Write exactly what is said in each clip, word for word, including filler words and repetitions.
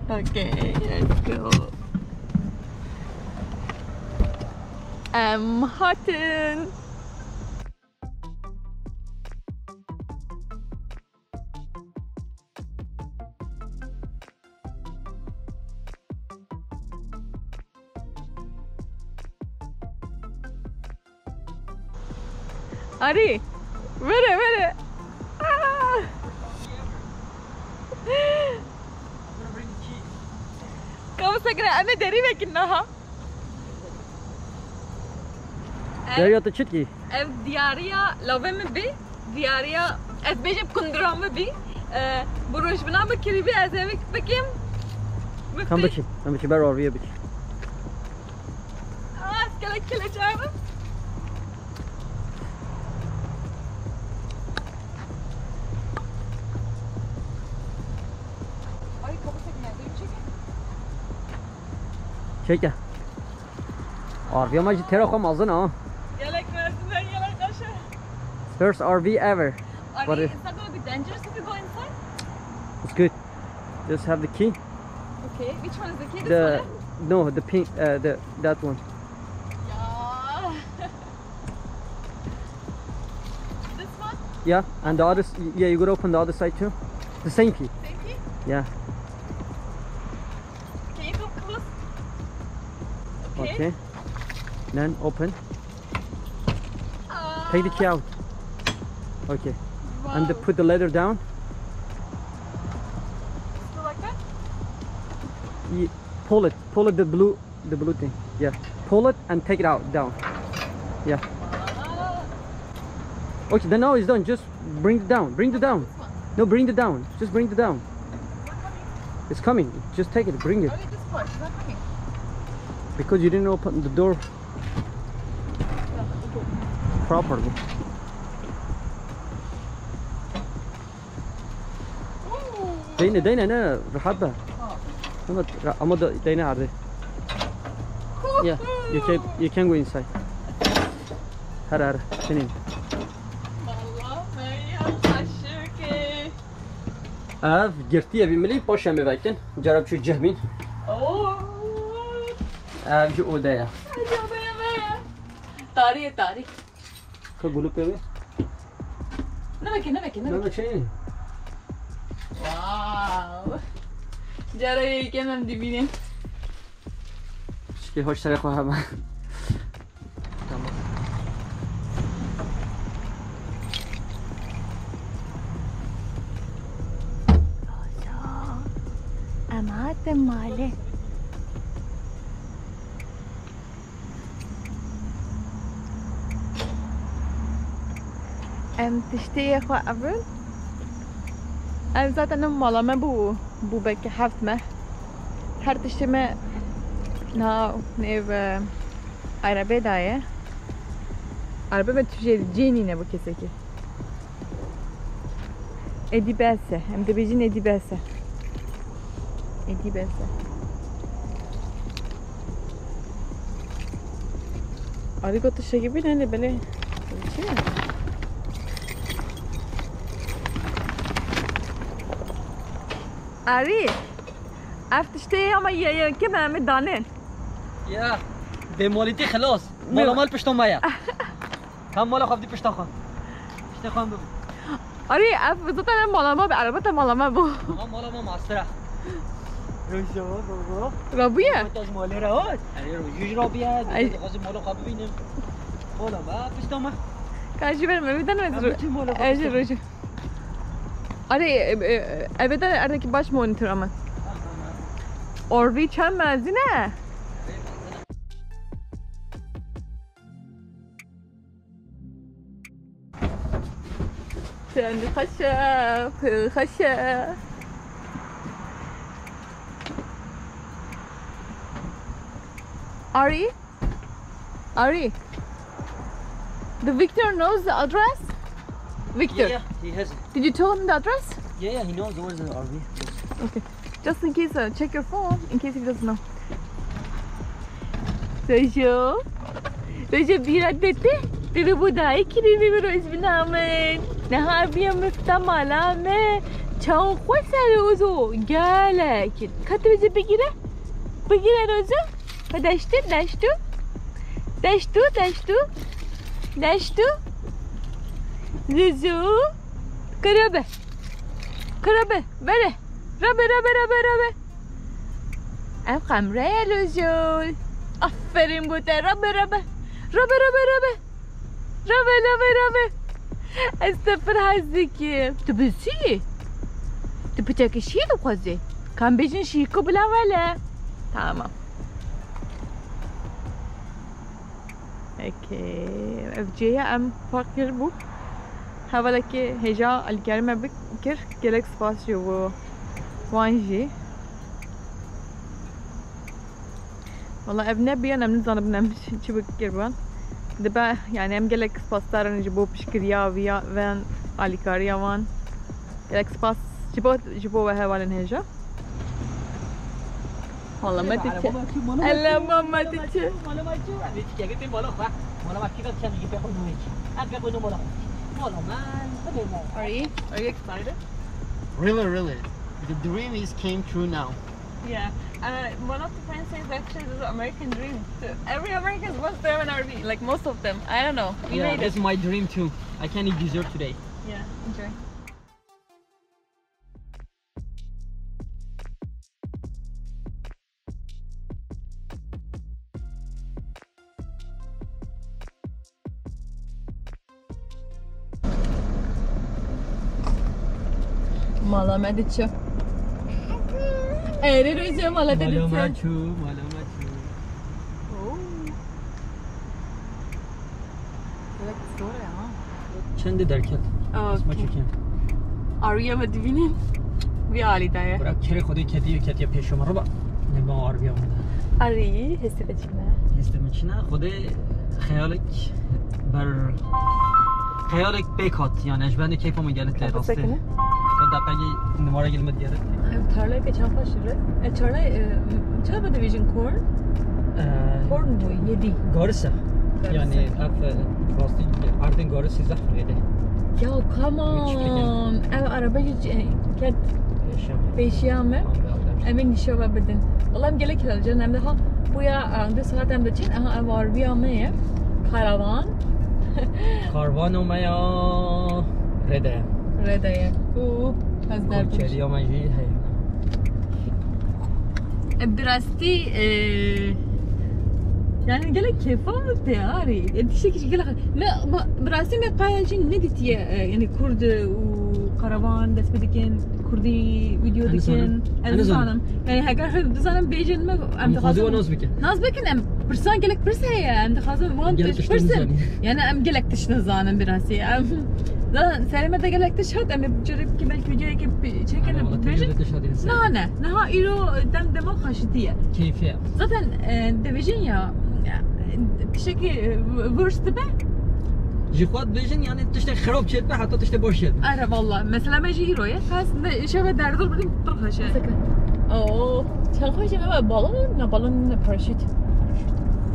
Okay, let's go. Em hatin. Arî, were, were. Ah! Ka bisekine, em ê derî vekin niha. Derya tu çi dikî? Ev diyariya lawê min bî. Diyariya, ez bêjim kundura min bî. E, bi rojbina min kirîbî ez ê vik bikim. Em biçin, em biçin, ber arviyê biçin. Ah, ez gelek keleçayim. Ay, kapı çekmedi, bir çekin. Çeke. Arviya me jî têra xwe mezin a. Gelek mezin e, gelek xweş e. First R V ever. Are But you, it- is that gonna be dangerous if you go inside? It's good. Just have the key. Okay, which one is the key? This The one? No, the pink, uh, the that one. Yeah. This one? Yeah, and the other, s- yeah, you gotta open the other side too. The same key. Same key? Yeah. Can you come close? Okay. Okay. Then open. Ah. Take the key out. Okay. And the, Wow. Put the leather down. Still like that? Ye- pull it. Pull it, the blue, the blue thing. Yeah. Pull it and take it out, down. Yeah. Ah. Okay, then now it's done. Just bring it down. Bring it down. This one. No, bring it down. Just bring it down. It's not coming. It's coming. Just take it. Bring it. Only this part is not coming. Because you didn't open the door properly. Ooh. Deyne, deyne, ne, rahat be. Oh. Ama, ama da, deyne herde. Yeah, you can, you can go inside. Her, her, senin. Vallahi Meryem aşık. Ev girtiye bir milî paşa me vekin. Cerab şu cehbin. Oo. Ev şu odaya. Ev şu odaya be. Tarih, tarih. Ka gulûpê wê? Niveke, niveke, niveke. Niveke. Wow. Cara yê yekem em dibînin. Şikê hoş serê xwe hebe. Tamam. Em hatin malê. Em tiştê yê xwe evin. Em zaten ev mala me bû, bû belkî heft meh. Her tiştê me na nêv, e, erebê daye. Erebe me tu jê cê nîne bo kesekî. Êdî bes e. Em dibêjin êdî bes e. Êdî bes e. Arî got tiştekî bîne lê belê. Çi ye? Arî. Ev tiştê ama ye, ye, kim em ê danên? Ya. Bêmalîtî xilas. Mala mal pişta me ya. Tam mala xwe bidî pişta xwe. Piştê xwe em bibin. Arî, ev zaten em mala me bi, erebeta mala me bû. Ama mala me mastira. Rojava baba. Rabûye? Heta ji malê re hat. Erê rojî jî rabûye. Ay. Dixwazim mala xwe bibînim. Mala me, pişta me. Ka jî ber me, vî den ez. Em ro-, biçin mala xwe ez jî bibînim. Rojî. Arî, e, e, ev ê de erdekî baş monitor ama. Orvî çend mezin e? Çend xweş e, pir xweş e. Arî? Arî? The Victor knows the address? Victor? Yeah, yeah, he has it. Did you tell him the address? Yeah, yeah, he knows where's the R V. Okay. Just in case, uh, check your phone, in case he doesn't know. Rojo. Rojo bîra te tê? Tu li bo dayikî bî bi roj bi namin. Niha bîya mifta mala me. Çawa xwe ser Rozo, gelek. Ka tu bizi bigire? Bigire Rozo. Xwe deştu, deştu. Deştu, deştu. Deştu. Zuzu. Karabe. Karabe. Vere. Rabe, rabe, rabe, rabe. Ev qemreye Rozo. Aferin bo te. Rabe, rabe. Rabe, rabe, rabe. Rabe, rabe, rabe. Ez te pir hez dikim. Tu bizî? Tu piçekî şî dixwazî? Kan bêjin şîko bila wele. Tamam. Okey. Ev cihê em park kiribû. Hevalekê hêja alîkarî me bik-, kir. Gelek spas ji bo wan jî. Wala ev nebiyan em nizanibin em çi bikir wan. Dibe, yani em gelek spasdar in ji bo piştgiriya viya, ven alîkariya wan. Gelek spas ji bo, ji bo we hevalên hêja. Wala me diçe. Ele mama diçe. Are you, are you excited? Really, really. The dream is came true now. Yeah. Uh, one of the friends says that this is an American dream. So every American wants to have an R V, like, most of them. I don't know. We Yeah, made this is it. My dream too. I can eat dessert today. Yeah, enjoy. Mala me diçe. Erê Rozo mala te Mala diçe. Me çû, mala me çû. Oo. Gerek zor ya, ha. Çendê derket? Aa, Esma okey. Çekin. Arıya mı dibînin? Bir alî daye. Bırak kere Xwedê ketiye, ketiye pêşoma. Roba. Ne ben arıya mı da? Arı, heste de çin e. Heste mi çin e? Xwedê xeyalek ber, xeyalek pêk hat. Yani ez ben de keyfa mı geldi Kapı rastı. Sakını. O da peki numara gelmedi geldi. Ev tarlaya ke çapa şivre. E, tarlaya, e, çapa division corn? Ee, Corn bu, yedi. Garisa. Garisa. Yani ev, e, rastî erdên garisî zehf rêde. Ya, come on. Çiftlik yani. Ev araba hiç, e, ket Pêşiya me. Pêşiya me. Tamam, aldım. Em ê nîşa ve bidin. Wala em gelek hilal can em de ha. Bu ya, e, du saat em de çin. Aha, ev arbiya me ye. Karavan. Karvano me ya. Rêde. Rêde ye. Ku ez derbim. Kolçeriya me jî heye. E, bi rastî, e, yani gelek kêfa min tê arî. E, tiştekî jî gelek. Me, ma, bi rastî me qaya jî nedîtiye, e, yani kurd û karavan dest pê dikin, kurdî video dikin. Ez nizanim. Ez nizanim. Yani heger her dizanim bêjin me, em dixwazin nas bikin. Nas bikin, em pirsan gelek pirs heye, em dixwazin wan tişt pirsin. Yani em gelek tişt nizanin bi rastî. Em, zaten serê me de gelek tişt hat, em ê biçerê ki belki videoyekê çekin, bêjin. Na ne, niha îro dem dema xweşitî ye. Keyfê ye. Zaten, e, dibêjin ya, e, tiştekî, e, worst dibe. Ji xwe dibêjin, yani tiştek xirab çêdibe, heta tiştek baş çêdibe. Are, valla. Mesela me jî îro ye. Aslında şeve derdor bidim, pir xweş e. Oo, çend xweş e, me balon, ne balon, ne paraşüt.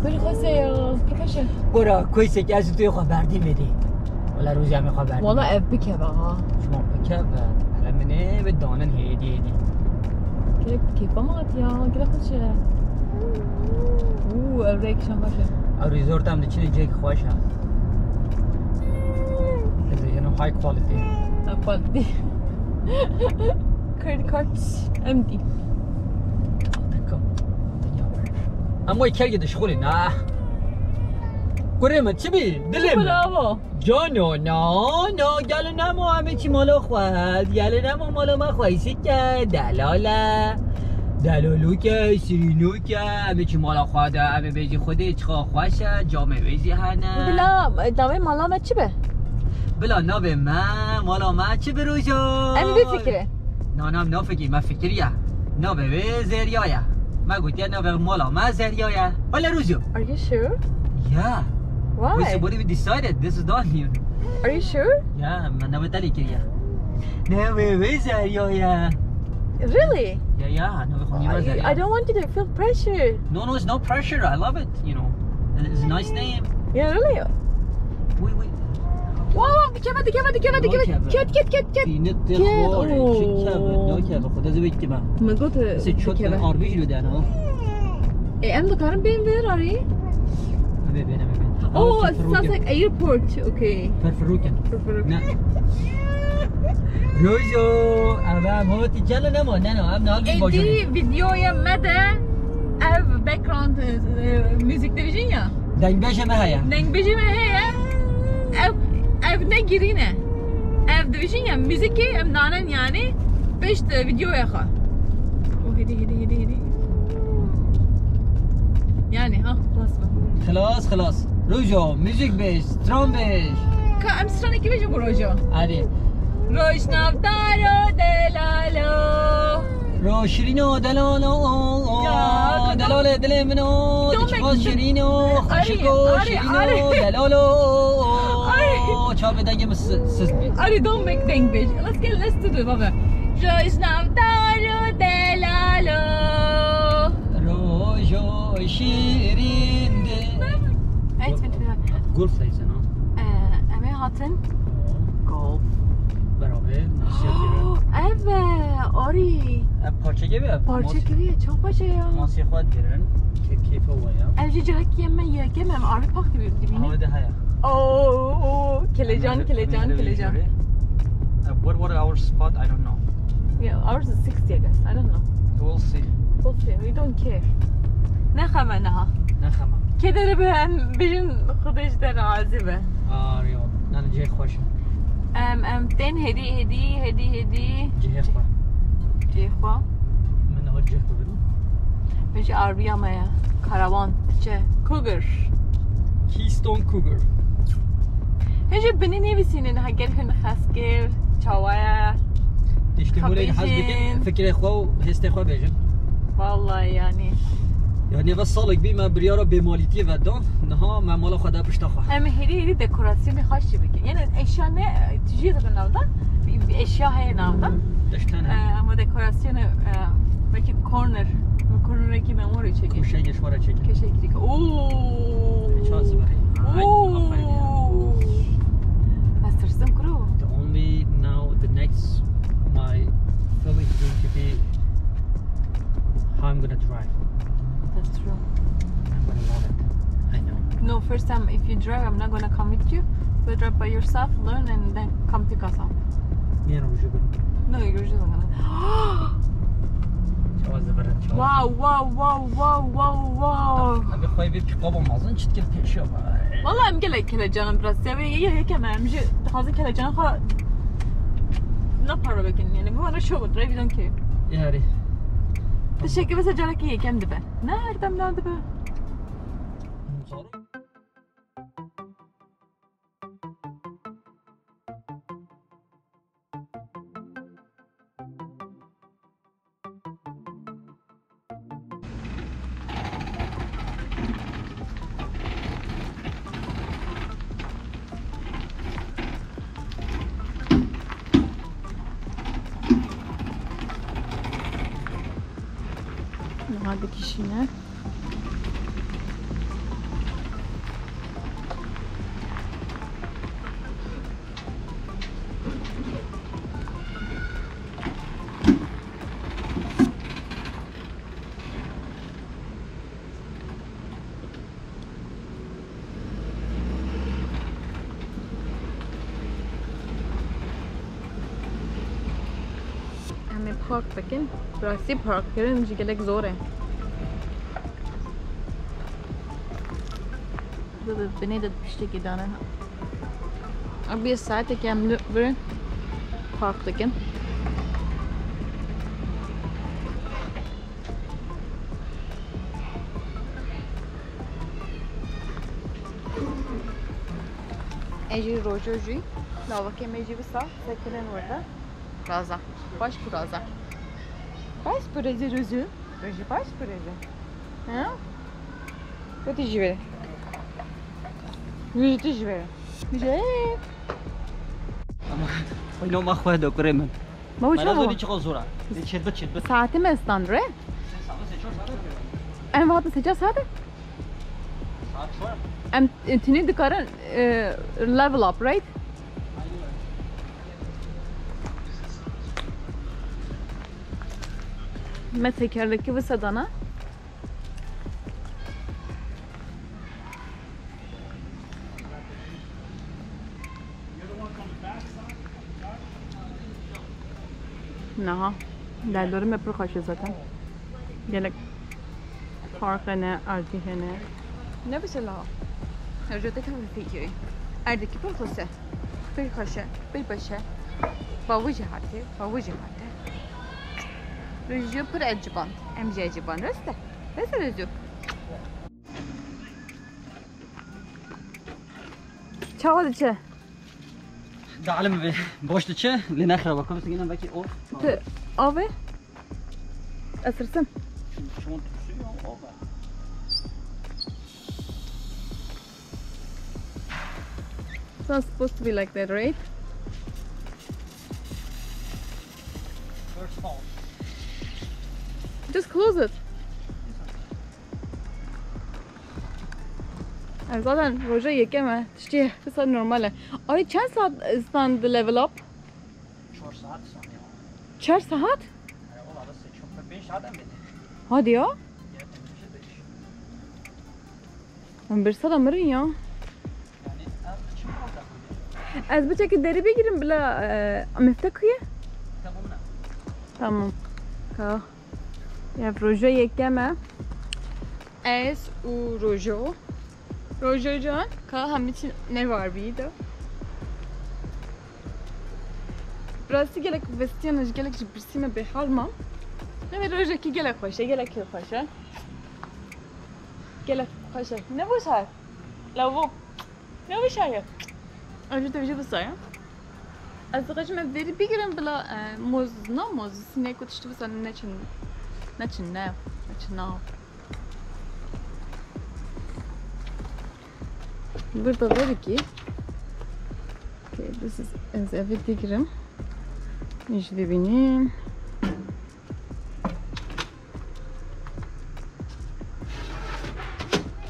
Pir xweş e ya, pir xweş e. Gora, koysek ez tu xwe berdî vêdî. Wala Rozo em ê xwe berdin. Wala ev bikeve ha. Şima bikeve. Hele min ê ve danin hêdî hêdî. Gelek kêfa me hat ya, gelek xweş e. Û, ev rêk şan baş e. Ev resort em diçin cêk xweş e. Dibêjin high quality. High quality. Credit card empty. Em wê kergê dişxulîn, ah. Kurê min, çi bî? Dilê min. Bravo. Cano, na, na, gelo nemo, em ê çî mala xwe, gelo nemo mala me xwe, îsike, delale, delolûke, şirînûke, em ê çî mala xwe de, em ê bêjî Xwedê çiqa xweş e, camê wê jî hene. Bila, navê mala me çi be? Bila, navê me, mala me çi bi Rozo? Em ê bifikire. Na, na, em nafikirî, me fikiriye. Navê wê Zerya ye. Me gotiye navê mala me Zerya ye. Wele Rozo. Are you sure? Yeah. Why? We, we decided this is done, you know. Are you sure? Yeah, me navê te lê kiriye. Navê wê Zerya ye. Really? Yeah, yeah, navê xwe nîme Zerya. I don't want you to feel pressure. No, no, it's no pressure. I love it, you know. And it's a nice name. Yeah, really? We, we, Wow, wow, dikeve, dikeve, dikeve, dikeve. Nakeve. Ket, ket, ket, ket. Tînit te Ket. Xore, Oo. Çi keve, nakeve. Xwe dezê vekî me. Min got, e, Sê çot dikeve. Arvî jî lo dene, ha. E, em dikarin bên vir arî? Ebe, bêne, bêne. Oo, Ama it's just ferroken. Like airport. Okay. Ferferoken. Ferferoken. Ne. Rojo, ebe, mama ti gel ne ma, ne, ne, em ne hal bir Êdî bacayî. Videoya me de ev background, e, e, müzik dibêjin ya. Dengbêjê me heye. Dengbêjê me heye. Ev, ev ne girîn e. Ev dibêjin ya, muzîkê em nanen yani pişt, e, videoya xwe. O hêdî, hêdî, hêdî, hêdî. Yani, ha, xilas be. Xilas, xilas. Rojo, muzîk bêj, stran bêj. Ka em stranekî bêjin bo Rojo. Hadi. Roj navdar o delalo. Ro şirîno delalo, Ya, delal e dilê min o, tu çiqas şirîn o, xweşik o, şirîn o, delal o. Çavê dengê min si-, sist bî. Arî, don't make deng bêj. Let's get, let's do the baba. Roj navdar o delalo. Rojo şirîn de. Golf leyse, no? Ee, em ê hatin. Golf. Beraber, nasıl yapıyor? Ev, e, arî. Ev parçe gibi ya. Parçe gibi ya, çok parçe ya. Masaya xwe digirin. Kê-, keyfe wa ya. Ev jî cihekî me yekem em arî pak dibi, dibîne. Ama de haya. Oo, oo, kelecan, kelecan, kelecan. Uh, what, what our spot? I don't know. Yeah, ours is sixty, I guess. I don't know. We'll see. We'll see. We don't care. Ne xeme niha? Ne xeme? Kedere be em bijin Xwedê ji te razî be. Arî, yani cihê xweş e. Em, em tên hêdî, hêdî, hêdî, hêdî. Cihê xwe. Cihê xwe. Min niha cih bibin. Vêjî arbiya me ye. Karawan, diçe. Cougar. Keystone Cougar. Hêjî binî nivîsînin, heger hin xeskir, çawa ye. Tiştî holê hez bikin, fikirê xwe û hêstê xwe bêjin. Vallahi yani. Ya nêve salek bî me biryara bêmalîtiyê ve da. Niha me mala xwe da pişta xwe. Em hêdî hêdî dekorasyonê xweş jî bikin. Yani eşya ne, tijî dibe nav da. Bir, bir eşya heye nav da. Deşten he. Ee, ama dekorasyonu, e, belki corner. Cornerekî memorî çekin. Köşe geç var çekin. Köşe girdik. Oo. Çağ siberî. Ay, aferin ya. Oo. Ez tirsim kuro. The only now, the next, my feeling is going to be how I'm gonna drive. That's true. I'm gonna love it. I know. No, first time if you drive, I'm not gonna come with you. Go drive by yourself, learn, and then come pick us up. Niye rojê bin? No, you're just gonna. Çawa zeberin, çawa. Wow, wow, wow, wow, wow, wow. Abi xwey bir pikaba mazın çitkin peşiyor. Vallahi em gelek kelecanim biraz. Seviye ye, ye, yekem em jî dixwazin kelecanim xwe ne para bikin. Yani, bu bana şov, drive don't care. Yarî. Teşekkür, mesela carekî yekem dibe. Ne her dem ne dibe? Niha dikişîne. Em ê park bikin. Bi rastî park kirin jî gelek zor e. Bi, bi, binê de tiştekî dane. Abi saetekê em li vir park dikin. Ê jî rojo jî, lavekê me jî wisa sekirin wir de. Raza. Baş puraza. Baş purezi rojo. Rojo baş purezi. Ha? Wê tu jî were. Wê tu jî were. Jê. Ama oyna ma xwe de kurê min. Ma wî çawa? Zor çiqo zora. Lê çêbit, çêbit. Saetê me stand re. Saet se çar saet. Em vatin se çar saet? Saet çar. Em, e, tinî dikarin, e, level up, right? Me tekerlekî wisa dana. Niha. Derdorê me pir xweş e zaten. Gelek park hene, erdî hene. Ne mesela? Rojê te kevin fikirî. Erdekî pir xweş e. Pir xweş e. Pir baş e. Bavê jî hate. Bavê jî hate. Rojê pir eciband. Em jî eciband. Rast e. Rast e Rojê. Çawa diçe? Dalim ve boş diçe, lê nexira bakalım, sigine belki o. Tu av e? Ez tirsim. Çimon tüsü ya, o be. It's not supposed to be like that, right? First fall. Just close it. Ev zaten roja yekem e. Tiştê wisa normal e. Arê çend saet stand level up? Çar saet stand ya. Çar saet? Hele valla da sê çar pênc saet em bide. Hadi ya. Gerçekten bir şey değiş. Em bir sada mirin ya. Yani ev çim kalacak mı? Ez biçekî derî bigirim bila, e, mifte kuye? Tamam ne? Tamam. Ka. Ev roja yekem e. Ez û Rojo. Rojo can, ka hemî çi ne var bî de. Rastî gelek vestiyana ji gelek ji birsî me bêhal mam. Ne ve rojekî gelek xweş e, gelek kêf xweş e. Gelek xweş e. Ne boş e. Lavo. Ne boş e. Ev ji te jî wisa ye. Ez dixwazim ev derî bigirim bila, e, moz, na moz, sinek û tiştî wisa neçin, neçin ne, neçin nav. Burada var ki, okay, this is, ez evi digirim. Ji dibînin.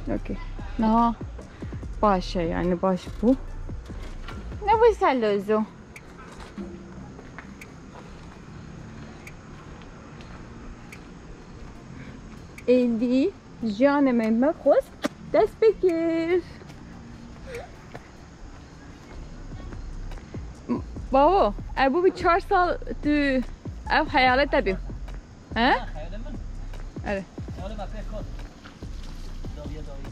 Okay. Niha baş e, yani baş bû. Ne bu sen Lozo? Êdî jiyanê me me xwest dest pê kir. Bavo, ev bû bi çar sal tu ev heyalê te bî. He? Ha, xeyalê min. Evet. Xeyalê me pê kot. Dawiye dawiye.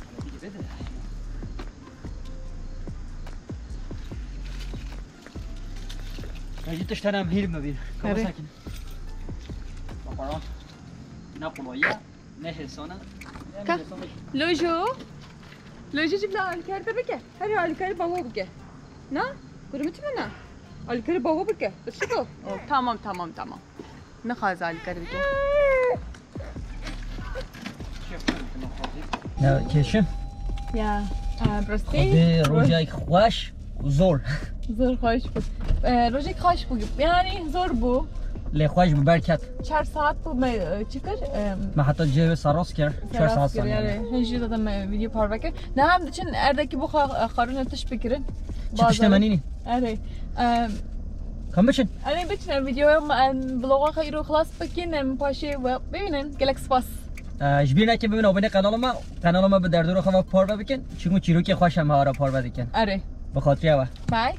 Hele bir gebe de. Ya git işte, nem hil mi bir? Kaba Evet. sakin. Bak, bak. Ne kolay ya. Ne hesana. Ne Ka. hesana. Lojo. Lojo jî bila alîkarê te bike. Her alîkarê bavo bike. Na? Kurumî çi na? Alîkarê bavo bike. Işık o. O, tamam, tamam, tamam. Nixwaze alîkarê bike. Ne keşim? Ya, e, rastî. Xwedê rojek xweş û zor. Zor xweş bû. E, rojek xweş bû. Yani zor bû. Lê xweş bû, berket. Çar saet bû me, e, çi kir? E, Me heta cihê wê serast kir. Çar saet kir, saniye. Yani. Hên jî zaten me video parve kir. Ne hem diçin erdekî bû xa-, xarûne tiş bikirin. Çi tiştê Bazar. me nînî? Erê. E, Kam biçin? Erê biçin, em videoya me, em vloga xwe îro xilas bikin, em paşê we bibînin. Gelek spas. E, ji bîr nekin bibin abonê kanala me. Kanala me bi derdora xwe ve parve bikin. Çimkû çîrokê xweş em ara parve dikin. Erê. Bi xatirê we. Bye.